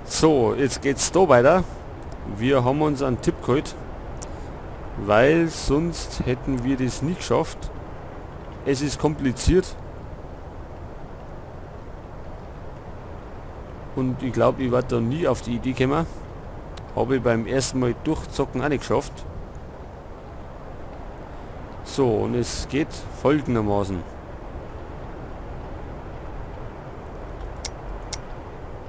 So, jetzt geht's da weiter. Wir haben uns einen Tipp geholt, weil sonst hätten wir das nie geschafft. Es ist kompliziert. Und ich glaube, ich werde da nie auf die Idee kommen. Habe ich beim ersten Mal durchzocken auch nicht geschafft. So, und es geht folgendermaßen.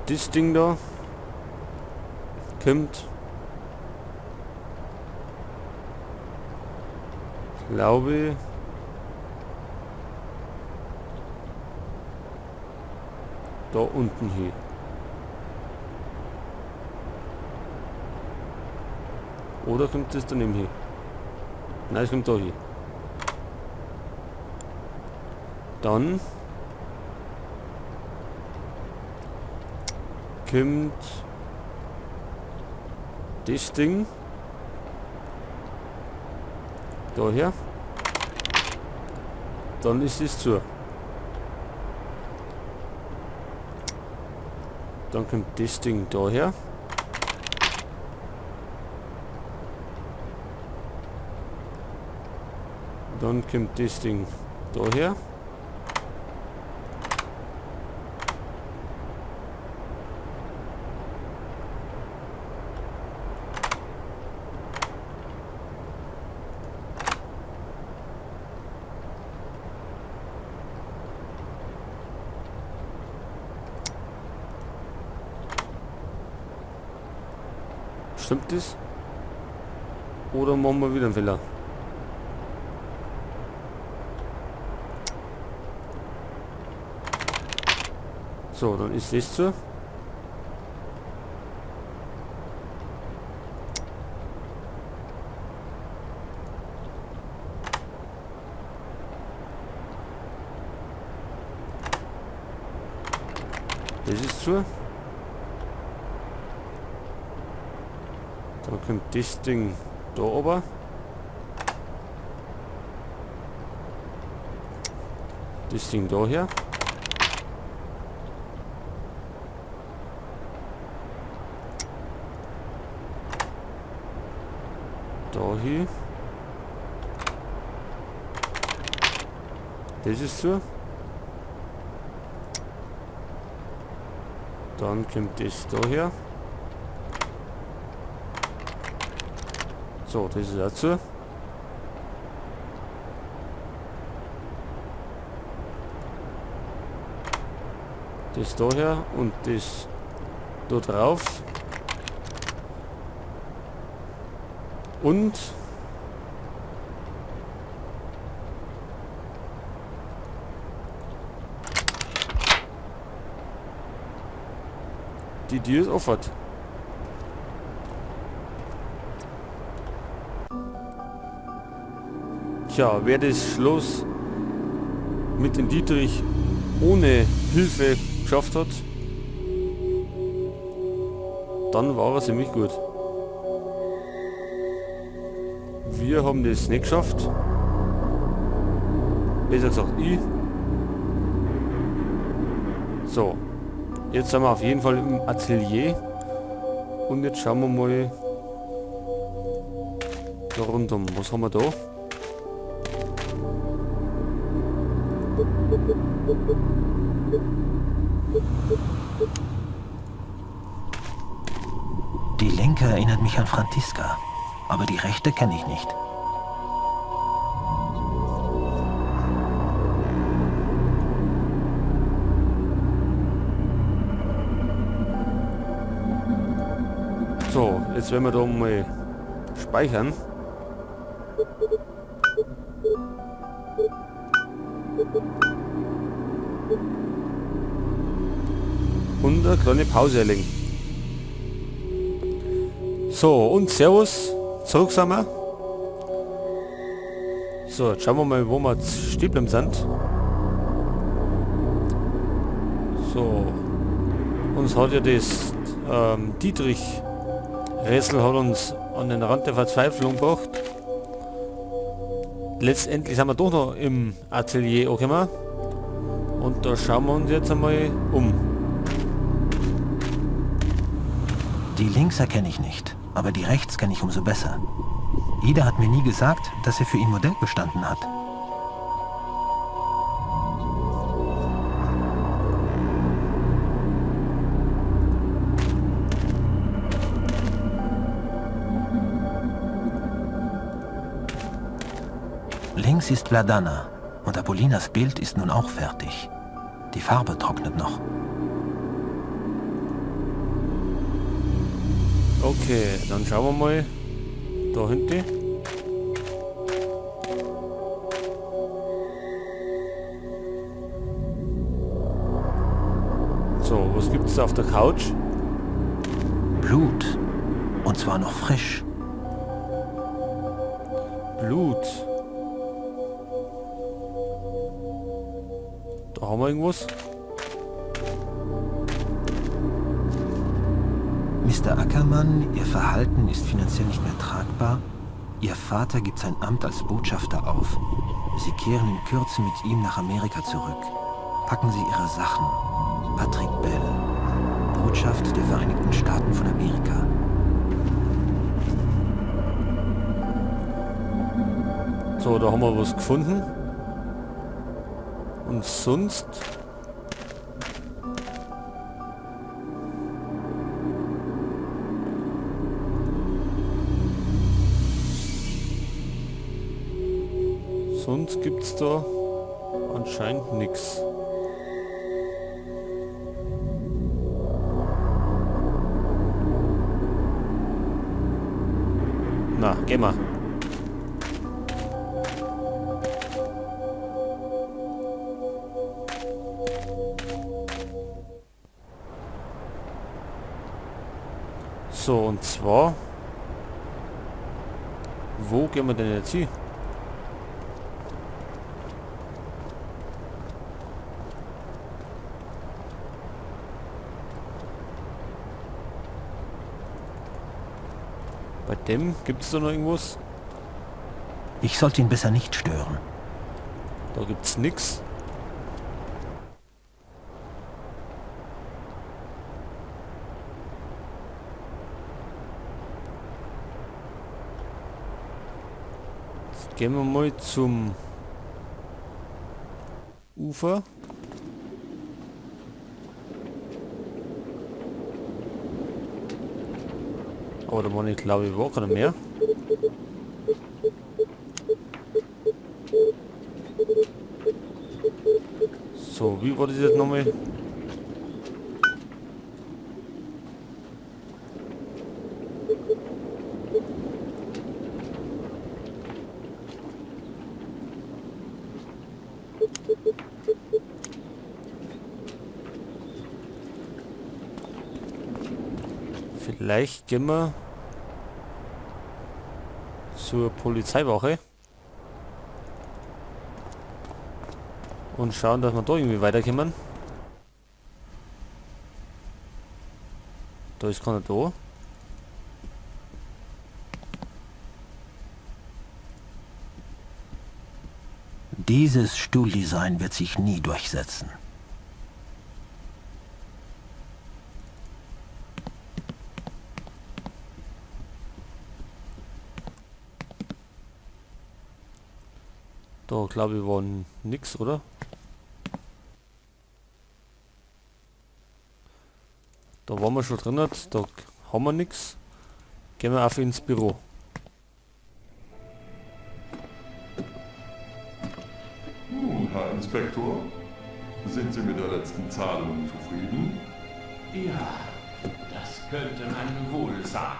Das Ding da kommt, glaube ich, da unten hin. Oder kommt das daneben hin? Nein, es kommt da hin. Dann kommt das Ding daher. Dann ist es zu. Dann kommt das Ding daher. Dann kommt das Ding daher. Stimmt das? Oder machen wir wieder einen Fehler? So, dann ist das zu. Das ist zu. Dann kommt das Ding da oben. Das Ding da her. Da hier. Das ist zu. Dann kommt das da her. So, das ist dazu. Das daher und das da drauf. Und die Tür ist offen. Tja, wer das Schloss mit dem Dietrich ohne Hilfe geschafft hat, dann war er ziemlich gut. Wir haben das nicht geschafft. Besser gesagt, ich. So, jetzt sind wir auf jeden Fall im Atelier. Und jetzt schauen wir mal da rundum. Was haben wir da? Die linke erinnert mich an Franziska, aber die rechte kenne ich nicht. So, jetzt werden wir da mal speichern. Und eine kleine Pause erlegen. So, und Servus, zurück sind wir. So, jetzt schauen wir mal, wo wir jetzt stehen geblieben sind. So, uns hat ja das Dietrich-Rätsel hat uns an den Rand der Verzweiflung gebracht. Letztendlich sind wir doch noch im Atelier angekommen. Und da schauen wir uns jetzt einmal um. Die links erkenne ich nicht, aber die rechts kenne ich umso besser. Ida hat mir nie gesagt, dass er für ihn Modell gestanden hat. Links ist Vladana und Apollinas Bild ist nun auch fertig. Die Farbe trocknet noch. Okay, dann schauen wir mal da hinten. So, was gibt's auf der Couch? Blut. Und zwar noch frisch. Blut. Da haben wir irgendwas. Mr. Ackermann, Ihr Verhalten ist finanziell nicht mehr tragbar. Ihr Vater gibt sein Amt als Botschafter auf. Sie kehren in Kürze mit ihm nach Amerika zurück. Packen Sie Ihre Sachen. Patrick Bell, Botschaft der Vereinigten Staaten von Amerika. So, da haben wir was gefunden. Und sonst... Sonst gibt's da anscheinend nix. Na, geh mal. So, und zwar... Wo gehen wir denn jetzt hin? Bei dem gibt's da noch irgendwas? Ich sollte ihn besser nicht stören. Da gibt's nix. Jetzt gehen wir mal zum Ufer. Aber da war ich, glaube ich, war keiner mehr. So, wie war das jetzt nochmal? Vielleicht gehen wir zur Polizeiwache und schauen, dass wir da irgendwie weiterkommen. Da ist keiner da. Dieses Stuhldesign wird sich nie durchsetzen. Da glaube ich war nix, oder? Da waren wir schon drin, da haben wir nix. Gehen wir auf ins Büro. Nun, Herr Inspektor, sind Sie mit der letzten Zahlung zufrieden? Ja, das könnte man wohl sagen.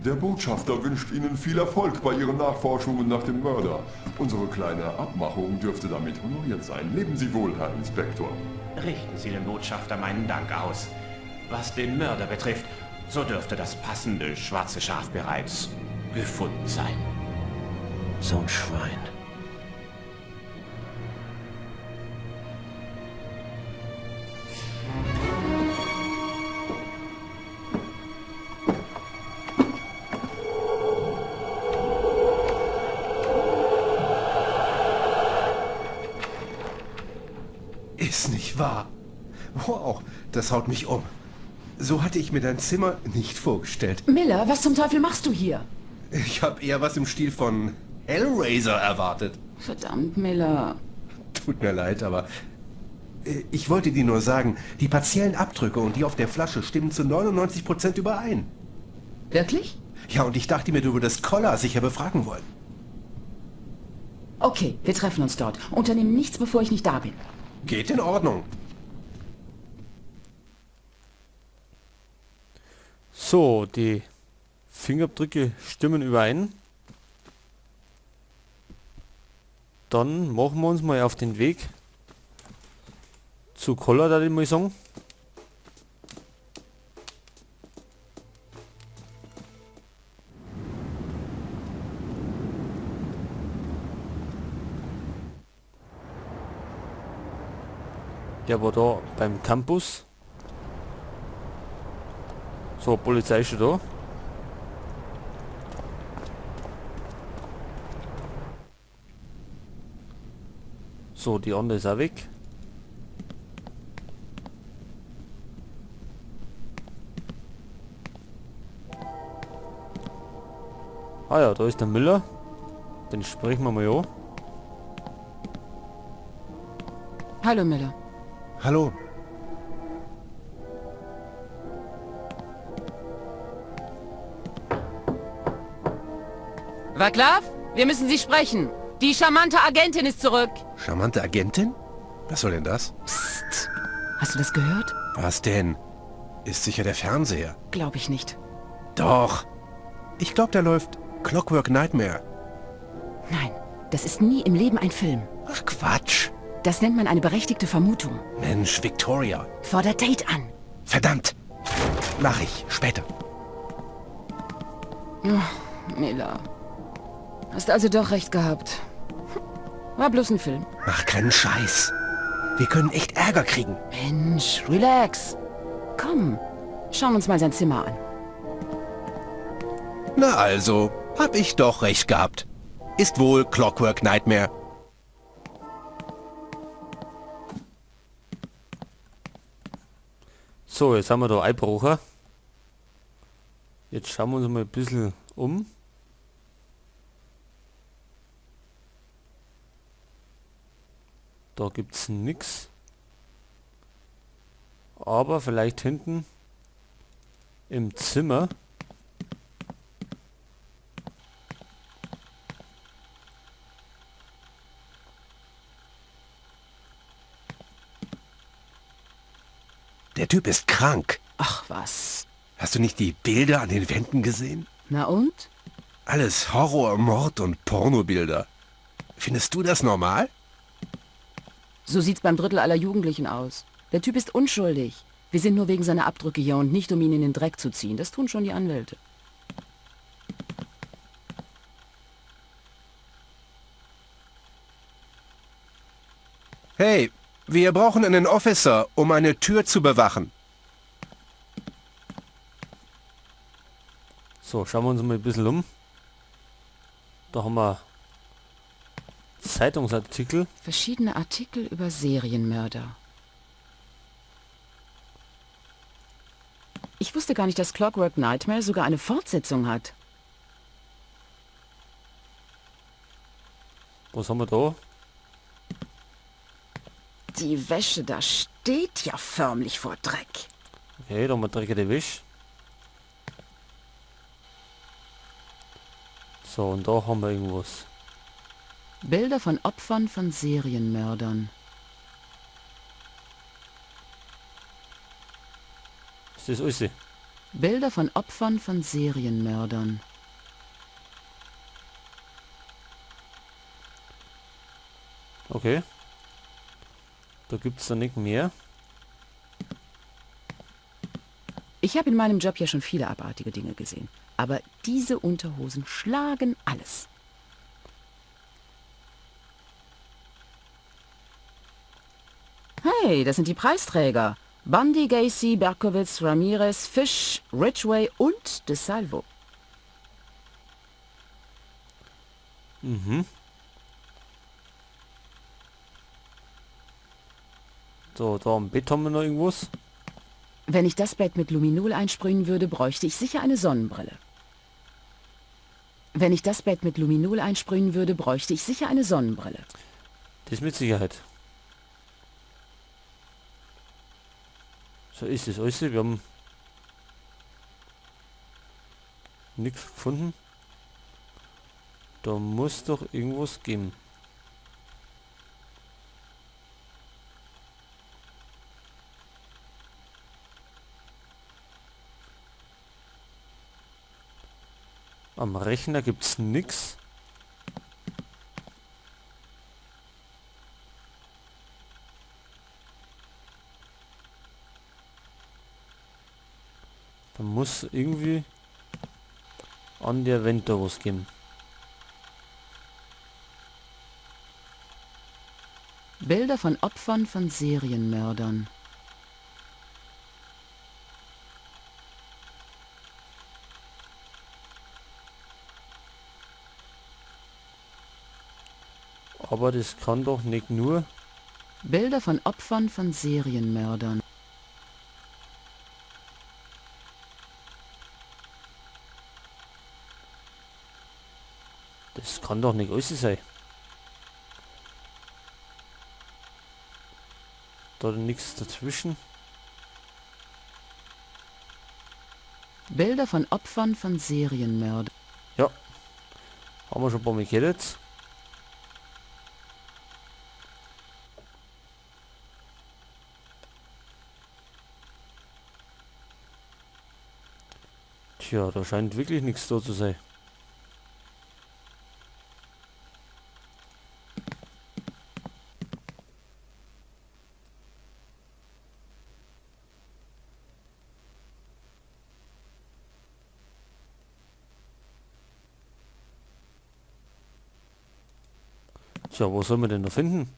Der Botschafter wünscht Ihnen viel Erfolg bei Ihren Nachforschungen nach dem Mörder. Unsere kleine Abmachung dürfte damit honoriert sein. Leben Sie wohl, Herr Inspektor. Richten Sie dem Botschafter meinen Dank aus. Was den Mörder betrifft, so dürfte das passende schwarze Schaf bereits gefunden sein. So ein Schwein. Ist nicht wahr. Wow, das haut mich um. So hatte ich mir dein Zimmer nicht vorgestellt. Miller, was zum Teufel machst du hier? Ich habe eher was im Stil von Hellraiser erwartet. Verdammt, Miller. Tut mir leid, aber ich wollte dir nur sagen, die partiellen Abdrücke und die auf der Flasche stimmen zu 99% überein. Wirklich? Ja, und ich dachte mir, du würdest Koller sicher befragen wollen. Okay, wir treffen uns dort. Unternehmen nichts, bevor ich nicht da bin. Geht in Ordnung. So, die Fingerabdrücke stimmen überein. Dann machen wir uns mal auf den Weg zu Koller, da ich mal sagen. Der war da beim Campus. So, Polizei ist schon da. So, die andere ist auch weg. Ah ja, da ist der Müller. Den sprechen wir mal an. Hallo Müller. Hallo. Vaclav, wir müssen Sie sprechen. Die charmante Agentin ist zurück. Charmante Agentin? Was soll denn das? Psst. Hast du das gehört? Was denn? Ist sicher der Fernseher. Glaube ich nicht. Doch. Ich glaube, da läuft Clockwork Nightmare. Nein, das ist nie im Leben ein Film. Ach Quatsch. Das nennt man eine berechtigte Vermutung. Mensch, Victoria. Forder Date an. Verdammt. Mach ich. Später. Oh, Miller. Hast also doch recht gehabt. War bloß ein Film. Mach keinen Scheiß. Wir können echt Ärger kriegen. Mensch, relax. Komm, schauen wir uns mal sein Zimmer an. Na also, hab ich doch recht gehabt. Ist wohl Clockwork Nightmare. So, jetzt haben wir da Einbrocher. Jetzt schauen wir uns mal ein bisschen um. Da gibt's nix. Aber vielleicht hinten im Zimmer. Der Typ ist krank. Ach was. Hast du nicht die Bilder an den Wänden gesehen? Na und? Alles Horror, Mord und Pornobilder. Findest du das normal? So sieht's beim Drittel aller Jugendlichen aus. Der Typ ist unschuldig. Wir sind nur wegen seiner Abdrücke hier und nicht, um ihn in den Dreck zu ziehen. Das tun schon die Anwälte. Hey, wir brauchen einen Officer, um eine Tür zu bewachen. So, schauen wir uns mal ein bisschen um. Da haben wir Zeitungsartikel. Verschiedene Artikel über Serienmörder. Ich wusste gar nicht, dass Clockwork Nightmare sogar eine Fortsetzung hat. Was haben wir da? Die Wäsche, da steht ja förmlich vor Dreck. Okay, da haben wir dreckige Wäsche. So, und da haben wir irgendwas. Bilder von Opfern von Serienmördern. Ist das alles? Bilder von Opfern von Serienmördern. Okay. Da gibt es dann nicht mehr. Ich habe in meinem Job ja schon viele abartige Dinge gesehen. Aber diese Unterhosen schlagen alles. Hey, das sind die Preisträger. Bundy, Gacy, Berkowitz, Ramirez, Fish, Ridgway und DeSalvo. Mhm. So, da am Bett haben wir noch irgendwas. Wenn ich das Bett mit Luminol einsprühen würde, bräuchte ich sicher eine Sonnenbrille. Wenn ich das Bett mit Luminol einsprühen würde, bräuchte ich sicher eine Sonnenbrille. Das mit Sicherheit. So ist es alles. Wir haben nichts gefunden. Da muss doch irgendwas geben. Am Rechner gibt's nix. Da muss irgendwie an der Wand da was geben. Bilder von Opfern von Serienmördern. Aber das kann doch nicht nur... Bilder von Opfern von Serienmördern. Das kann doch nicht alles sein. Da nichts dazwischen. Bilder von Opfern von Serienmördern. Ja. Haben wir schon ein paar Mal gehört. Tja, da scheint wirklich nichts da zu sein. Tja, wo soll man denn da finden?